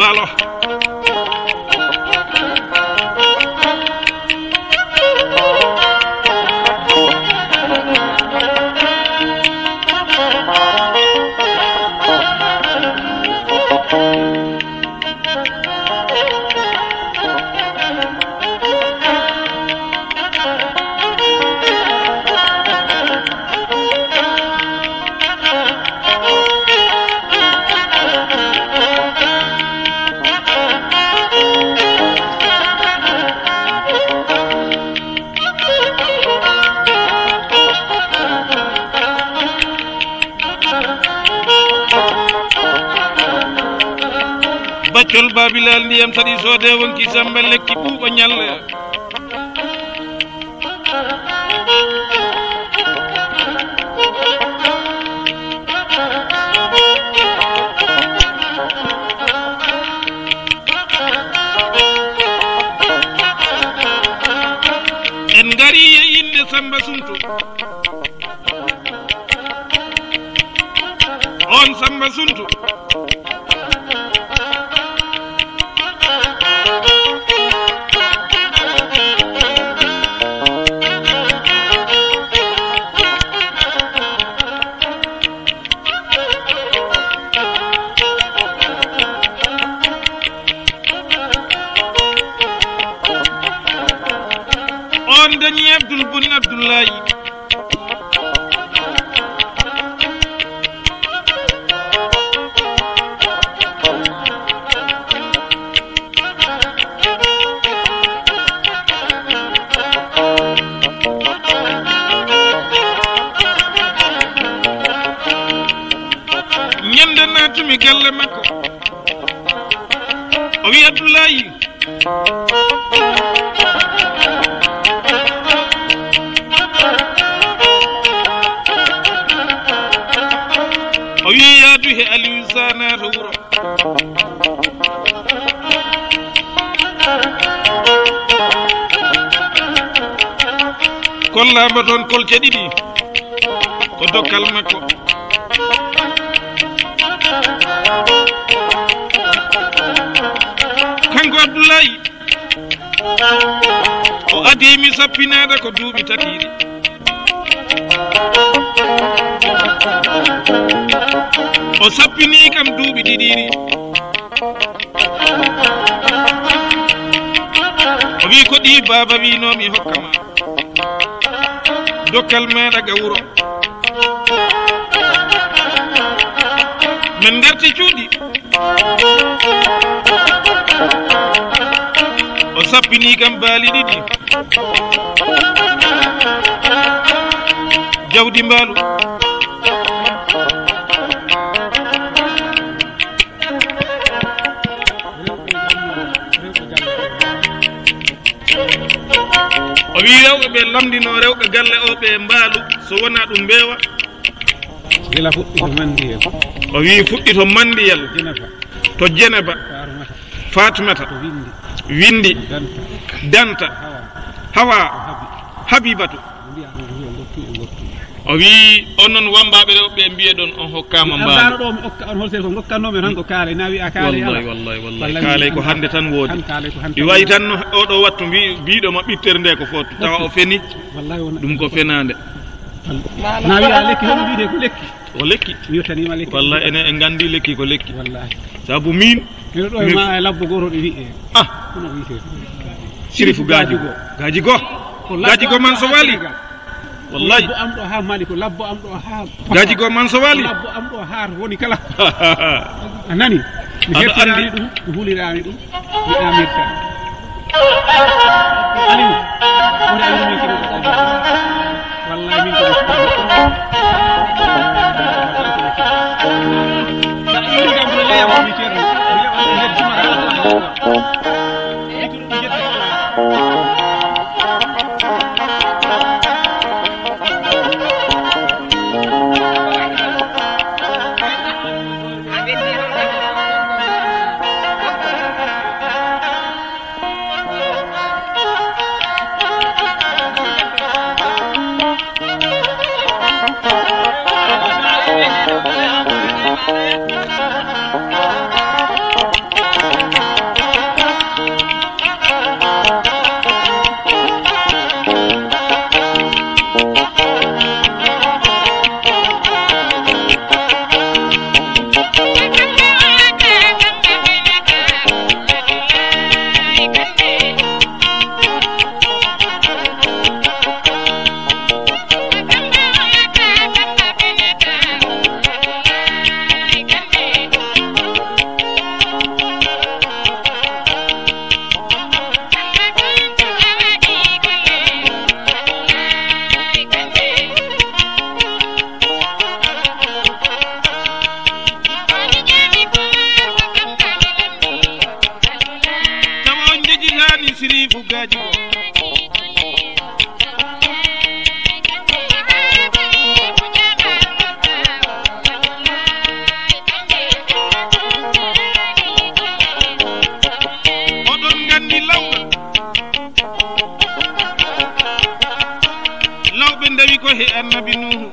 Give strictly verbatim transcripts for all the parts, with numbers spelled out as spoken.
Mbaalo. Baccol Babilal ndiyam saɗi soode wonki Samba lekki ɓuuɓo ñalle. En ngari e innde Samba Suntu. On Samba Suntu. On dañi Abdul Bun Abdullahi. Ñande naatumi galle makko, o wi Abdullahi, o wi yaadu he Aliou Sa naata wuro. Kollaama toon kolce ɗiɗi, ko dokkal makko. Kanko Abdullahi, o adii mi sappinaade ko duuɓi tatiiɗi. O sappinii kam duuɓi ɗiɗiiɗi. O wi ko ɗi baaba winoo mi hokka ma. Dokkal meeɗa ga wuro. Min ngarti cuuɗi. O sappini kam baali ɗiɗi. Jawdi mbaalu. O wi rewɓe ɓe lamndino rewɓe galle o ɓe mbaalu, so wonaa ɗum mbeewa. Gila fuɗɗi to Mandiyel. O wi fuɗɗi to Mandiyel. Jeneba. To Jeneba. Fatumata. Fatumata. To Windi. Windi. Danta. Danta. Hawa. Hawa. Habi. Habibatu. Mbiya ɗum yo ngottu e ngottu. O wii, "On non wammbaaɓe ɗo, ɓe mbiye ɗon on hokkaama mbaali." Ɗo mi okka on hol sel ko ngokkannoo mi tan ko kaalay. Na wi'a kaalay ala. Wallahi, wallahi, wallahi. Kaalay ko hannde tan woodi. Tan kaalay ko hannde tan woodi. Mi wayi tan no oɗo wattu mbi-, mbiɗo ma ɓittere nde ko fof, tawa o feni. Wallahi wona. Ɗum ko fenaande. Na wi'a lekki hono mbiyetee ko lekki. Ko lekki. Mi yettaniima lekki. Wallahi enen en nganndi lekki ko lekki. Wallahi. Sabu min. Miɗo ɗo e ma e labbo gooto ɗo wi'e. Ah. Hono wiyetee? Sirifu Gaaji Go. Gaaji Go. Ko labbo Gaaji Go am man ɗo so haa wali. Senegal. Wallahi. Labbo am ɗo haa Mali, ko labbo am ɗo haa Gaaji Go man so wali. Ko labbo am ɗo haa woni kala. A nani? Mi hettiraani ɗum, mi huliraani ɗum, mi amirta. Aliou, woni Aliou min kadi. Wallahi min kadi. Tawa on njejjitaani Siriifu Gaaji Go. Oɗon nganndi lawɓe. Lawɓe ndewi ko he Annabi Nuuhu.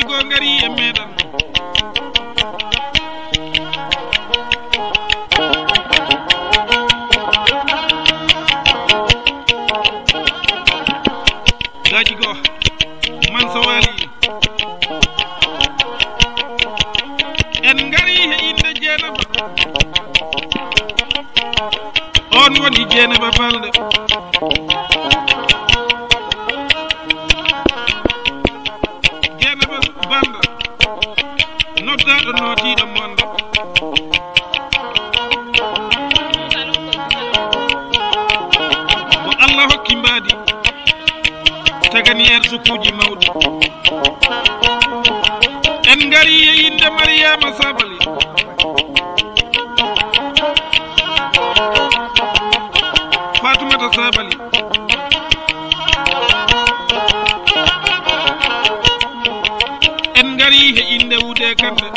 Ko ngari e meɗen. Gaji go man so wali. En ngari he inde Jeenaba. On woni Jeenaba Balde. Jeenaba Balde. Noddaɗo nootiiɗo monde. Mo Allah hokki mbaadi. Tagani en sukuuji mawɗi. En ngari e innde Mariyaama Sabali. Faatumata Sabali. En ngari e innde Wuude Kande.